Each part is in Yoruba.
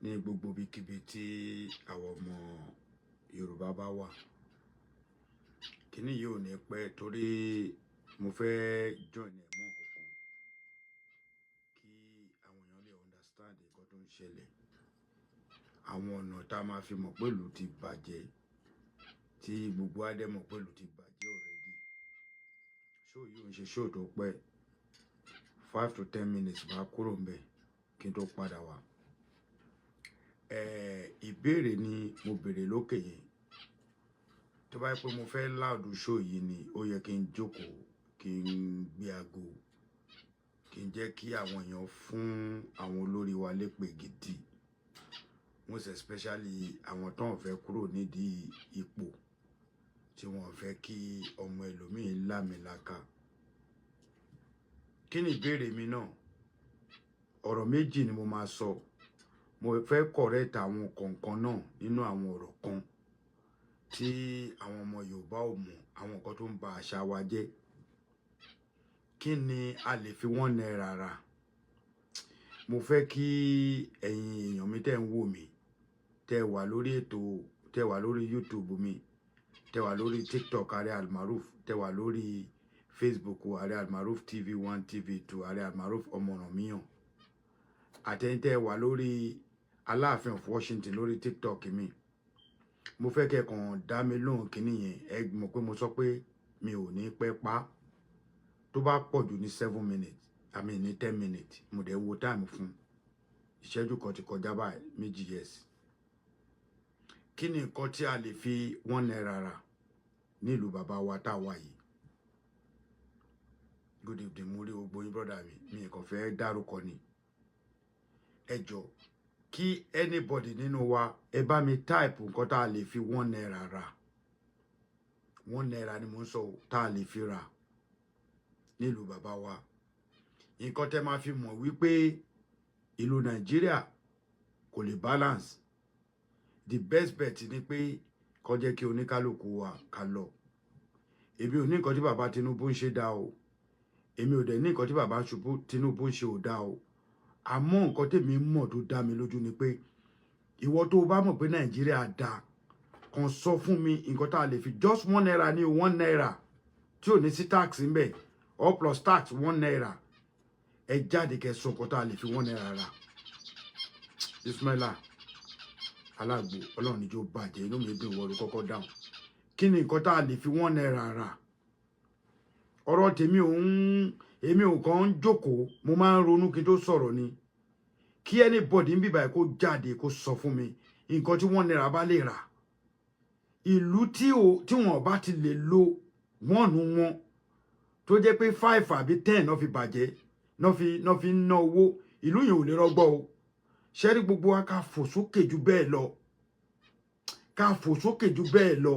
Ní gbogbo ibikíbi tí àwọn ọmọ Yorùbá bá wà, kíní yìí ò ní pẹ́ torí mo fẹ́ join ẹ̀ mọ́ kankan kí àwọn èèyàn lè understand nǹkan tó ń ṣẹlẹ̀, àwọn ọ̀nà tá a máa fi mọ̀ pé ìlú ti bàjẹ́, tí gbogbo wa dẹ̀ mọ̀ pé ìlú ti bàjẹ́ already. Show yìí ò ń ṣe show tó pẹ́, 5 to 10 minutes máa kúrò ńbẹ̀ kí n tó padà wá. Ìbéèrè ni mo béèrè lókè yẹn. Tó bá yẹ pé mo fẹ́ loud show yìí ni, ó yẹ kí n jókòó, kí n gbé aago, kí n jẹ́ kí àwọn èèyàn fún àwọn olórí wa lépè gidi, most especially àwọn tó ń fẹ́ kúrò nídìí ipò, tí wọ́n fẹ́ kí ọmọ ẹlòmíín lámìlaka. Kí ni ìbéèrè mi náà? Ọ̀rọ̀ méjì ni mo máa sọ. Mo fẹ́ correct àwọn kọ̀ọ̀kan náà nínú àwọn ọ̀rọ̀ kan tí àwọn ọmọ Yorùbá ò mọ̀, àwọn nǹkan tó ń ba àṣà wa jẹ́. Kí ni a lè fi ₦1 rà? Mo fẹ́ kí ẹ̀yin èèyàn mi tẹ́ ń wò mí, tẹ́ wà lórí ètò, tẹ́ wà lórí YouTube mi, tẹ́ wà lórí TikTok Ààrẹ Almaroof, tẹ́ wà lórí Facebook Ààrẹ Almaroof TV 1, TV 2, Ààrẹ Almaroof Ọmọrànmíyàn, àtẹ̀yin tẹ́ wà lórí Aláàfin of Washington lórí TikTok mi, mo fẹ́ kẹ́ kàn dá mi lóhùn kínní yẹn. Ẹ mọ̀ pé mo sọ pé mi ò ní pẹ́ pa, tó bá pọ̀ jù ní 7 minutes, I mean ní 10 minutes. Mo dẹ̀ ń wo time fún ìṣẹ́jú kan ti kọjá báyìí, méjì. Yes, kí ni nǹkan tí a lè fi ₦1 rà nílùú bàbá wa tá a wà yìí? Good evening. Mo rí gbogbo yín, brother mi. Mi kàn fẹ́ dárúkọ ni. Ẹ jọ, kí anybody nínú wa, ẹ bá mi type nǹkan tá a lè fi ₦1 rà. ₦1 ni mo ń sọ, tá a lè fi rà nílùú bàbá wa. Nǹkan tẹ́ máa fi mọ̀ wípé ìlú Nàìjíríà kò lè balance, the best bet ni pé kó jẹ́ kí oníkálukú wa ká lọ. Èmi ò ní nǹkan tí bàbá Tinubu ń ṣe dá o, èmi ò dẹ̀ ní nǹkan tí bàbá Tinubu ń ṣe ò dá o. Àmọ́ nǹkan tèmi mọ̀ tó dá mi lójú ni pé ìwọ tó o bá mọ̀ pé Nàìjíríà dáa, kàn sọ fún mi nǹkan tá a lè fi just ₦1 ní ₦1 tí ò ní sí tax ńbẹ̀ or plus tax, ₦1. Ẹ jáde kẹ́ sọ nǹkan tá a lè fi ₦1 rà. Ismaila Alágbo, Ọlọ́run níjó bàjẹ́, inú mi dùn, wọ́n kọ́kọ́ dáhùn. Kí ni nǹkan tá a lè fi ₦1 rà? Ọ̀rọ̀ tèmi ò ń, èmi ò kàn ń jókòó, mo máa ń ronú kí n tó sọ̀rọ̀ ni. Kí anybody ń bíbà kó jáde kó sọ fún mi nǹkan tí ₦1 bá lè rà. Ìlú tí wọn bá ti lè lo one wọn, tó jẹ́ pé 5 àbí 10 náà fi bàjẹ́, náà fi ń ná owó, ìlú yẹn ò lè rọgbọ o. Ṣẹ́rí gbogbo wa, ká fò sókè ju bẹ́ẹ̀ lọ, ká fò sókè ju bẹ́ẹ̀ lọ,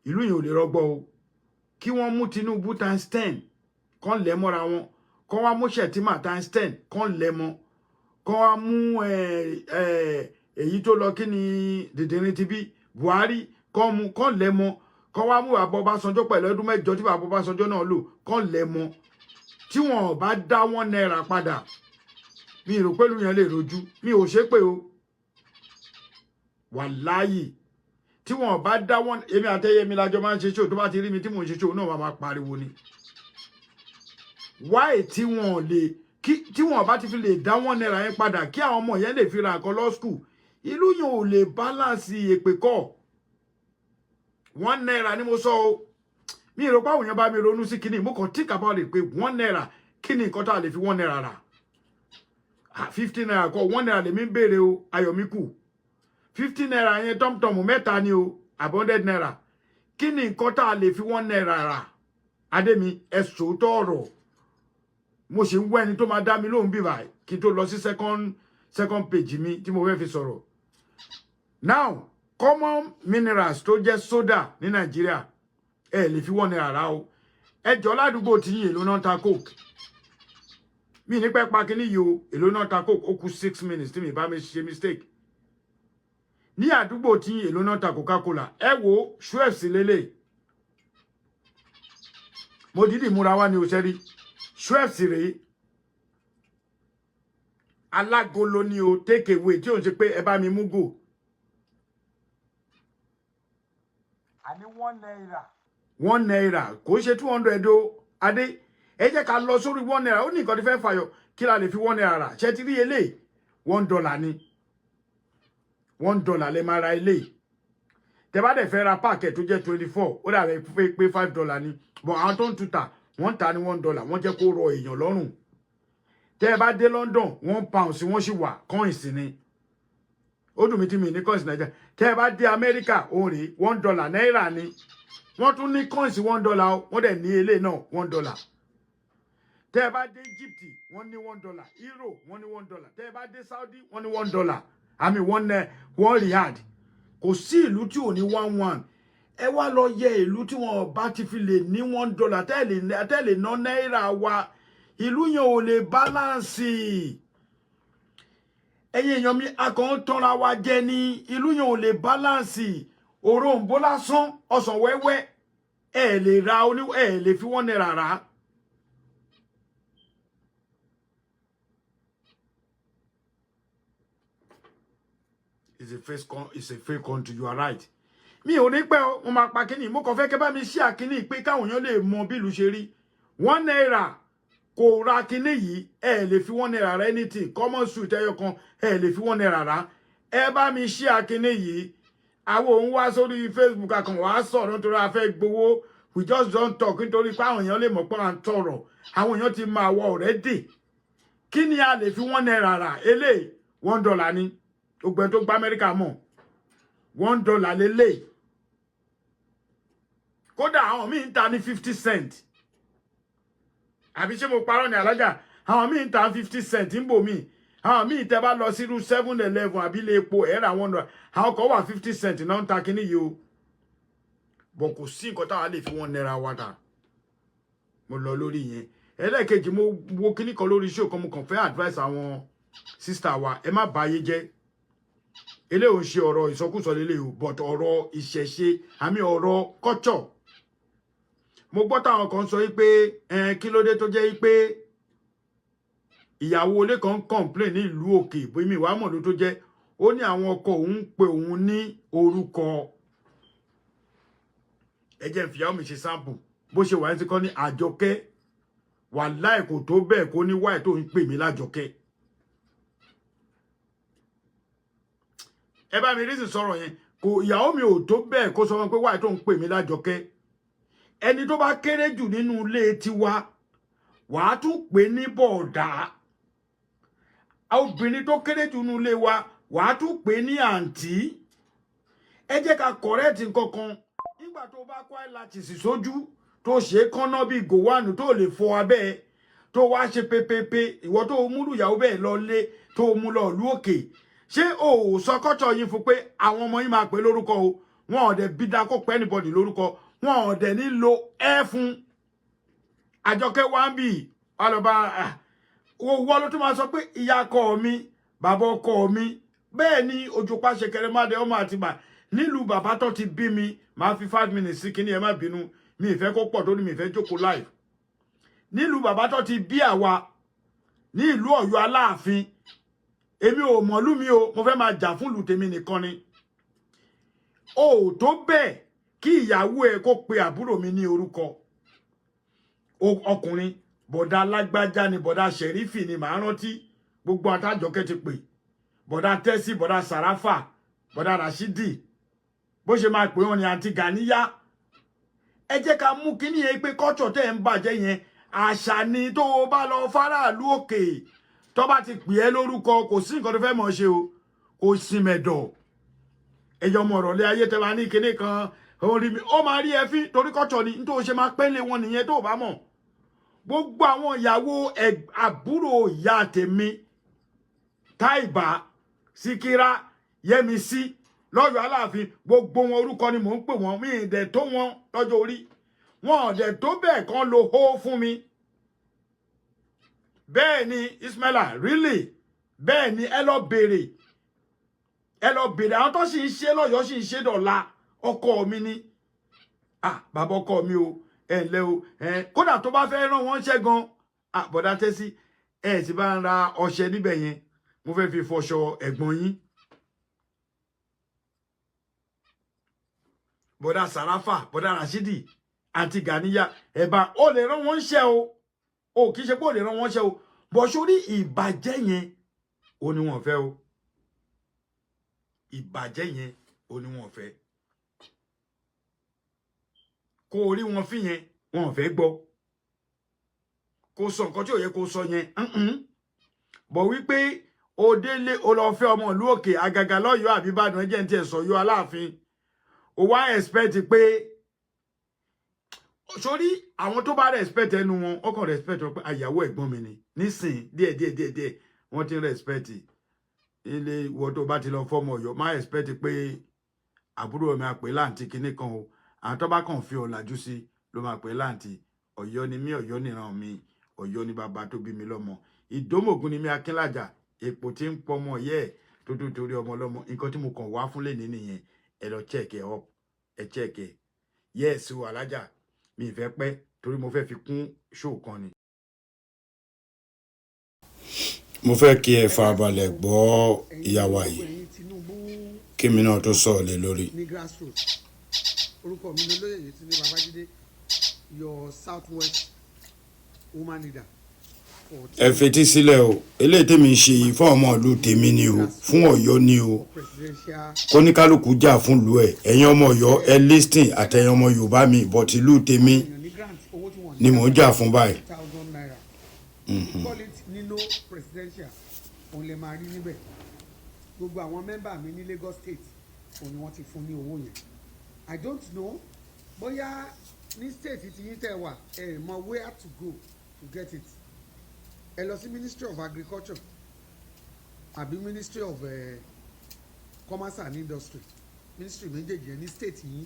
ìlú yẹn ò lè rọgbọ o. Kí wọ́n mú Tinubu times 10, kán lẹ̀ mọ́ra wọn, kán wá mú Shettima times 10, kán lẹ̀ mọ́, kán wá mú èyí tó lọ, kí ni dìndìnrín ti bí Buhari, kán mú kán lẹ̀ mọ́, kán wá mú bàbá Ọbásanjọ́ pẹ̀lú ọdún 8 tí bàbá Ọbásanjọ́ náà lò, kán lẹ̀ mọ́. Tí wọn ò bá dá ₦1 padà, mi rò pẹ̀lú yẹn lè rojú. Mi ò ṣépè o, wàláyì. Tí wọn bá dá wọn, èmi àtẹyẹmí lájọ máa ń ṣe show. Tó bá ti rí mi tí mò ń ṣe show náà, máa pariwo ni. Why tí wọn lè kí, tí wọn bá ti fi lè dá ₦1 yẹn padà, kí àwọn ọmọ yẹn lè fi ra nǹkan lọ school, ìlú yẹn ò lè balance. Èpè kọ́, ₦1 ni mo sọ o. Mi rò pé àwọn èèyàn bá mi ronú sí kíní. Mo kàn think about it pé ₦1, kí ni nǹkan tá a lè fi ₦1 rà? ₦50 kọ́, ₦1 lèmi ń béèrè o. Ayọ̀míkù, ₦50 yẹn, TomTom mẹ́ta ni o, àbí ₦100. Kí ni nǹkan tá a lè fi ₦1 rà? Adémi, ẹ sòótọ́ ọ̀rọ̀. Mo ṣe ń wá ẹni tó máa dá mi lóhùn bíbà kí n tó lọ sí second page mi tí mo fẹ́ fi sọ̀rọ̀. Now, common minerals tó jẹ́ soda ní Nàìjíríà, ẹ lè fi ₦1 rà o. Ẹ jọ, ládùúgbò tí yín, èló náà ta Coke? Mi ní pẹ́ pa kíní yìí o. Èló náà ta Coke? Ó kù 6 minutes tí mi bá mi ṣe mistake. Ní àdúgbò tí yín, èló náà ta Coca-Cola? Ẹ wo Schweppes lélẹ̀. Mo dídì múra wá ní òṣèré. Schweppes rèé. Alágolo ni o, take away, tí ò ń ṣe pé ẹ bá mi mú gò. Àní ₦1. ₦1 kò ṣe 200 o. Adé, ẹ jẹ́ ká lọ sórí ₦1. Ó ní nǹkan tí fẹ́ fàyọ. Kí la lè fi ₦1 rà? Ṣe ti rí eléyìí? $1 ni. $1 lè máa ra eléyìí. Tẹ bá dẹ̀ fẹ́ ra pack tó jẹ́ 24, ó dàbẹ̀ pé $5 ni. But àwọn tó ń tuta, wọ́n ń ta ní $1. Wọ́n jẹ́ kó rọ èèyàn lọ́rùn. Tẹ́ ẹ bá dé London, £1 sí wọ́n sì wà, coins ni. Ó dùn mí tí mi ní coins Nàìjíríà. Tẹ́ ẹ bá dé Amẹ́ríkà, òun rèé, $1 náírà ni. Wọ́n tún ní coins $1, wọ́n dẹ̀ ní eléyìí náà, $1. Tẹ́ ẹ bá dé Egypt, wọ́n ní $1. Euro, wọ́n ní $1. Tẹ́ ẹ bá dé Saudi, wọ́n ní $1, àmì 1 riyal. Kò sí ìlú tí ò ní one one. Ẹ wá lọ yẹ ìlú tí wọn bá ti fi lè ní $1, tẹ́ lè ná náírà wa, ìlú yẹn ò lè balance. Ẹ̀yin èèyàn mi, a kàn ń tanra wa jẹ ní. Ìlú yẹn ò lè balance. Òroǹbó lásán, ọsàn wẹ́wẹ́, ẹ lè ra oní, ẹ lè fi ₦1 rà á. It's a fake country, you are right. Mi ò ní pẹ́ o, mo máa pa kínní. Mo kàn fẹ́ kẹ́ bá mi ṣí àkínní pé káwọn èèyàn lè mọ bí ìlú ṣe rí. ₦1 kò ra kínní yìí. Ẹ lè fi ₦1 ra anything. Common suit ẹyọ kan, ẹ lè fi ₦1 rà. Ẹ bá mi ṣí àkínní yìí. Àwọn òun wá sórí Facebook, akàn wá sọ̀rọ̀ nítorí a fẹ́ gbowó. We just don't talk nítorí pé àwọn èèyàn lè mọ̀ pé à ń tọrọ. Àwọn èèyàn ti máa wọ already. Kí ni a lè fi ₦1 rà? Eléyìí, $1 ni. Gbogbo ẹni tó gba Amẹ́ríkà mọ̀, $1 lélẹ̀. Kódà àwọn míì ń ta ní 50 cent. Àbí ṣé mo parọ́ ní, alájà? Àwọn míì ń ta 50 cent ń bò míì. Àwọn míì, tẹ́ bá lọ sírú 7-Eleven àbí ilé epo, ẹ̀rọ àwọn ọ̀nà àwọn kan wà, 50 cent náà ń ta kíní yìí o. Bọ̀ kò sí nǹkan táwa lè fi ₦1 wa ta. Mo lọ lórí yẹn. Ẹlẹ́ẹ̀kejì, mo wo kíní kan lórí show kan. Mo kàn fẹ́ advice àwọn sister wa, ẹ má bà ayé jẹ́. Eléyìí ò ń ṣe ọ̀rọ̀ ìsọkúsọ lélẹ̀ o, but ọ̀rọ̀ ìṣẹ̀ṣe àmì ọ̀rọ̀ culture. Mo gbọ́ táwọn kan sọ wípé kí ló dé tó jẹ́ wípé ìyàwó ilé kan complain ní ìlú òkè, bóyá mi wàá mọ̀ ló tó jẹ́. Ó ní àwọn ọkọ òun ń pe òun ní orúkọ. Ẹ jẹ́ n fìyàwó mi ṣe sample. Bó ṣe wà ní ti kọ́ ní Àjọkẹ́, wàláì, kò tó bẹ́ẹ̀ kó ní wáì tó ń pè mí lájọkẹ́. Ẹ bá mi rí sì sọ̀rọ̀ yẹn. Kò, ìyàwó mi ò tó bẹ́ẹ̀ kó sọ wọn pé wáì tó ń pè mí lájọkẹ́. Ẹni tó bá kéré jù nínú ilé tiwa, wàá tún pè ní bọ̀ọ̀dá. Obìnrin tó kéré jù nínú ilé wa, wàá tún pè ní àǹtí. Ẹ jẹ́ ká correct nǹkan kan. Nígbà tó bá kó eyelashes sójú, tó ṣe é kánná bíi gòwánù, tó lè fọ abẹ́ ẹ, tó wá ṣe pepepe, ìwọ tó múlù ìyàwó bẹ́ẹ̀ lọ lé, tó mú lọ ìlú òkè, ṣé o ò sọ kọ́tọ̀ yín fún pé àwọn ọmọ yín máa pè lórúkọ o? Wọn ò dẹ̀ bí dá kó pẹ́ anybody lórúkọ. Wọn ò dẹ̀ ní lo ẹ fún Àjọkẹ́ wá ń bì ọlọ́ba. Wọ́n ló tún máa sọ pé ìyá ọkọ mi, bàbá ọkọ mi. Bẹ́ẹ̀ ni Òjòpá ṣẹkẹrẹ má dé ọmọ àtìgbà nílùú bàbá tó ti bí mi. Máa fi 5 minutes sí kíní, ẹ má bínú, mi ì fẹ́ kó pọ̀ tó ní mi ì fẹ́ jókòó live. Nílùú bàbá tó ti bí àwa ní ìlú Ọ̀yọ́ Aláàfin, èmi ò mọ̀lú mi o, mo fẹ́ máa jà fún ìlú tèmi nìkan ni. O ò tó bẹ́ẹ̀ kí ìyàwó ẹ kó pe àbúrò mi ní orúkọ ọkùnrin. Bọ̀dá alágbájá ni, bọ̀dá Ṣẹ̀rífì ni, màá rántí gbogbo àtàjọkẹ́ ti pè, bọ̀dá Tẹ́sí, bọ̀dá Sàráfà, bọ̀dá Rashidi, bó ṣe máa pè wọ́n ní àǹtí Gàníyá. Ẹ jẹ́ ká mú kíní yẹn pé kọ́tsọ̀ tẹ́ ń bàjẹ́ yẹn, àṣà ni. Tó o bá lọ fáráàlú òkè, tó bá ti pè ẹ́ lórúkọ, kò sí nǹkan tó fẹ́ mọ̀ ṣe o, kò sí mẹ̀dọ̀. Ẹ̀yọ́ ọmọ ọ̀rọ̀lẹ́ ayé tẹ́ máa ní kinní kan orí mi, ó máa rí ẹfín torí kọ́tsọ̀ ni. Nítorí ṣe máa pẹ́ lé wọn nìyẹn. Tó o bá mọ̀, gbogbo àwọn ìyàwó àbúrò ìyá tèmi, Táìbà, Síkírá, Yẹmisí lọ́yọ̀ Aláàfin, gbogbo wọn, orúkọ ni mò ń pè wọ́n. Mí ì dẹ̀ tó wọn lọ́jọ́ orí, wọn ò dẹ̀ tó bẹ́ẹ̀ kan lo hó fún mi. Bẹ́ẹ̀ ni, Ismaila, really, bẹ́ẹ̀ ni. Ẹ lọ béèrè, ẹ lọ béèrè. Àwọn tó sì ń ṣe lọ́yọ̀ọ́ sì ń ṣe dọ̀la. Ọkọ mi ni, ah, bàbá ọkọ mi o, ẹ ǹlẹ́ o. Ẹ kódà tó bá fẹ́ rán wọn ṣẹ́ gan, ah, bọ̀dá Tẹ́sí, ẹ sì bá ń ra ọṣẹ níbẹ̀ yẹn. Mo fẹ́ fi fọṣọ ẹ̀gbọ́n yín, bọ́dà Sàráfà, bọ́dà Rashidi, àǹtí Ganiya. Ẹ̀bà ó lè rán wọn ṣẹ́ o. Ò kì í ṣe pé ó lè rán wọn ṣẹ́ o, bọ̀ sórí ìbàjẹ́ yẹn, ó ní wọn fẹ́ o. Ìbàjẹ́ yẹn, ó ní wọn fẹ́. Kó o rí wọn fín yẹn, wọn ò fẹ́ gbọ́. Kó sọ nǹkan tí ò yẹ kó sọ yẹn, bọ̀ wípé o délé, o lọ fẹ́ ọmọ ìlú òkè, àgàgà lọ́yọ̀ọ́ àbí Ìbàdàn, ẹ̀jẹ̀ ń tiẹ̀ sọ yọ Aláàfin, o wá expect pé sórí àwọn tó bá respect ẹnu wọn, ó kàn respect wọn pé àyàwó ẹ̀gbọ́n mi ni. Nísìn díẹ̀ díẹ̀ díẹ̀ díẹ̀, wọ́n ti ń respect ilé. Ìwọ tó bá ti lọ fọmọ Ọ̀yọ́, má expect pé àbúrò mi àpè láǹtí kinní kan o. Àwọn tó bá kàn fi ọ̀làjú sí ló máa pè láǹtí. Ọ̀yọ́ ni mí, Ọ̀yọ́ nìran mi, Ọ̀yọ́ ni bàbá tó bí mi lọ́mọ. Ìdómògùn ni mí, Akínlàjà, èpò tí ń pọmọ yẹ ẹ tó tó torí ọmọ ọlọ́mọ. Nǹkan tí mo kàn wá fún lẹ́ni nìyẹn. Ẹ lọ check ẹ up, ẹ check ẹ. Yes o, alájà mi ì fẹ́ pẹ́ torí mo fẹ́ fi kún show kan ni. Mo fẹ́ kí ẹ farabalẹ̀ gbọ́ ìyàwó yìí, Ẹ̀yin Tinubu kémi náà tó sọ̀rọ̀ lé lórí. ní grassroots, orúkọ mi ni olóyè Yétúndé Babájídé, your South West woman leader for Ẹ fetí sílẹ̀ o. Eléyìí tèmi ń ṣe yìí, fún ọmọ ìlú tèmi ni o, fún Ọ̀yọ́ ni o. Presidential. Kóníkálukú jà fún ìlú ẹ̀. Ẹ̀yin ọmọ Ọ̀yọ́, ẹ listen, àtẹ̀yin ọmọ Yorùbá mi, but ìlú tèmi Èèyàn ní grant owó tí wọ́n ni mò ń jà fún báyìí. Thousand naira, call it nino presidential, òun lè máa rí níbẹ̀. Gbogbo àwọn member mi ní Lagos State, òun ni wọ́n ti fún ní owó yẹn. I don't know bóyá ní state tí yín tẹ̀ wà, ẹ mọ where to go to get it. Ẹ lọ sí Ministry of Agriculture àbí Ministry of Commerce and Industry, ministry méjèèjì yẹn ní state yín.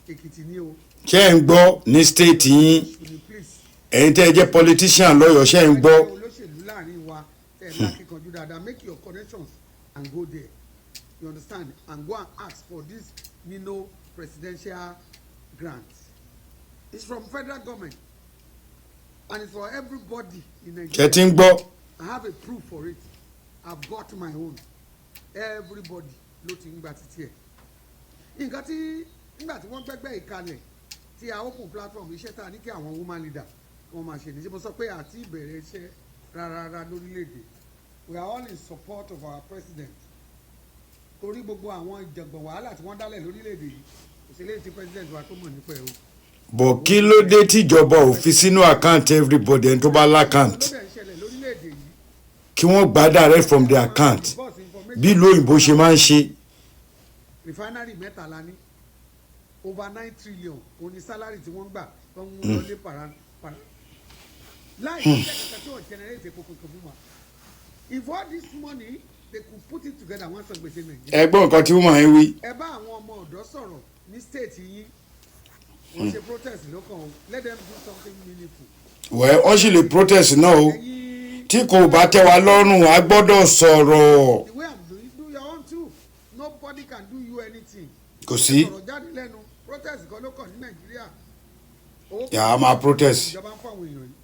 Èkìtì ní o. Ṣé ẹ̀ ń gbọ́? Ní state yín. Ní please. Ẹ̀yin tẹ́ ẹ jẹ́ politician lọ́yọ̀ọ́, ṣé ẹ̀ ń gbọ́? Olóṣèlú láàrin wa tẹ́ ẹ lákìkanjú dáadáa, make your connections and go there, you understand, and go and ask for this nino presidential grant. It's from federal government and it's for everybody in Ṣé Nigeria. ti ń gbọ́? I have a proof for it. I've got my own. Everybody ló ti ń gba títí ẹ̀. Nǹkan tí nígbà tí wọ́n gbẹ́gbẹ́ ìkalẹ̀ tí a open platform, iṣẹ́ tá a ní kí àwọn woman leader kí wọ́n máa ṣe ní ṣe. Mo sọ pé àti ìbẹ̀rẹ̀ iṣẹ́ rárára lórílẹ̀‐èdè, we are all in support of our president, torí gbogbo àwọn ìjàngbọ̀n wàhálà tí wọ́n dálẹ̀ lórílẹ̀‐èdè yìí, kò sí léyìí tí president wa tó mọ̀ nípa ẹ̀ o. Bọ̀ kí ló dé tíjọba ò fi sínú account everybody, ẹni tó bá l'account, Ló dẹ̀ ń ṣẹlẹ̀ lórílẹ̀‐èdè yìí. kí wọ́n gbà direct from the account, Boss information. bí ìlú òyìnbó ṣe máa ń ṣe? Refinery mẹ́ta la ní. Over 9 trillion òní salary tí wọ́n ń gbà tó ń mú lọlé para para láì ṣiṣẹ́ kankan tí wọ́n generate epo kankan fún wa. If all this money, they could put it together, wọ́n san gbèsè Nàìjíríà. Ẹ gbọ́ nǹkan tí wọ́n máa ń wí. Ẹ bá àwọn ọmọ ọ̀dọ́ sọ̀rọ̀ ní state yín. Wọ́n ṣe protest lọ́kàn o, let them do something meaningful. Wẹ́ wọ́n sì lè protest náà o. Ẹ̀yin Tí kò bá tẹ́ wa lọ́rùn, a gbọ́dọ̀ sọ̀rọ̀. The way I'm doing, do your own too. Nobody can do you anything. Kò sí. Sọ̀rọ̀ jáde lẹ́nu. Protest kan ló kàn ní Nàìjíríà. Owó Yà á máa protest. ìjọba ń fún àwọn èèyàn yìí,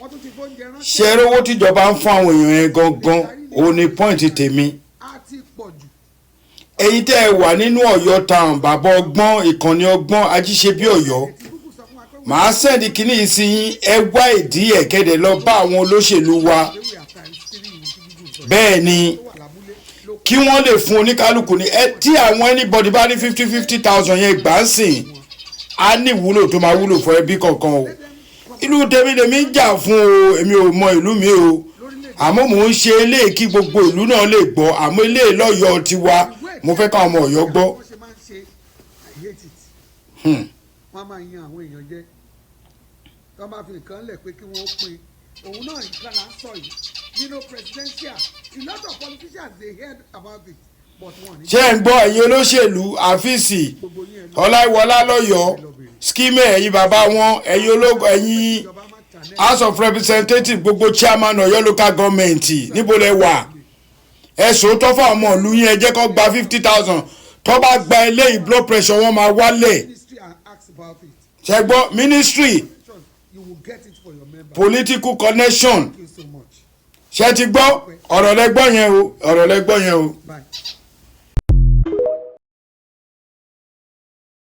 wọ́n tún ti fóúnjẹ ránṣẹ́. Ṣé owó tíjọba ń fún àwọn èèyàn yẹn gangan, òun ni point tèmi. Á ti pọ̀ jù. Ẹ̀yin tẹ́ ẹ wà nínú Ọ̀yọ́ town, bàbá ọgbọ́n, ìkànnì ọgbọ́n, ajíṣebí Ọ̀yọ́, Ètí kúkú sọ fún wa pé màá send kínní yìí sí yín. Ẹ wá ìdí ẹ̀ kéde lọ bá àwọn olóṣèlú wa. we are times three ní tí Google sọ. Bẹ́ẹ̀ ni. Tó wà lábúlé ló Kí wọ́n lè fún oníkálukú ní ẹ tí àwọn anybody bá ní 50-50 thousand yẹn gbà ń sìn, á ní ìwúlò tó máa wúlò fún ẹbí kọ̀ọ̀kan o. Ìlú tèmi lèmi ń jà fún o. Èmi ò mọ ìlú mi o, àmọ́ mò ń ṣe eléyìí kí gbogbo ìlú náà lè gbọ́. Àmọ́ eléyìí lọ́yọ̀ọ́ tiwa, mo fẹ́ káwọn ọmọ Ọ̀yọ́ gbọ́. Wọ́n ṣe máa ń ṣe, I hate it. Wọ́n á máa yan àwọn èèyàn jẹ. Tí wọ́n bá fi nǹkan lẹ̀ pé kí wọ́n ó pín, òun náà nǹkan là ń sọ yìí nínú presidential. A lot of politicians dey hear about it, but wọ́n ní. Ṣé ń gbọ́, ẹ̀yin olóṣèlú àfíìsì Gbogbo yín, ẹ lọ. Ọláìwọlá lọ́yọ̀ọ́ skimẹ̀, ẹ̀yin bàbá wọn, ẹ̀yin ológun, ẹ̀yin Ìjọba máa channel. House of Representatives, gbogbo chairman Ọ̀yọ́ local government, níbo lẹ wà? Ẹ sòótọ́ fún àwọn ọmọ ìlú yín. Ẹ jẹ́ kó gba 50,000. Tó bá gba eléyìí, blood pressure wọn máa wálẹ̀. Ministry and ask about it. Ṣé gbọ́? Ministry. You will get it for your member. Political connection. Thank you so much. Ṣé ti gbọ́? Ọ̀rọ̀ lẹ gbọ́ yẹn o, ọ̀rọ̀ lẹ gbọ́ yẹn o. Bye.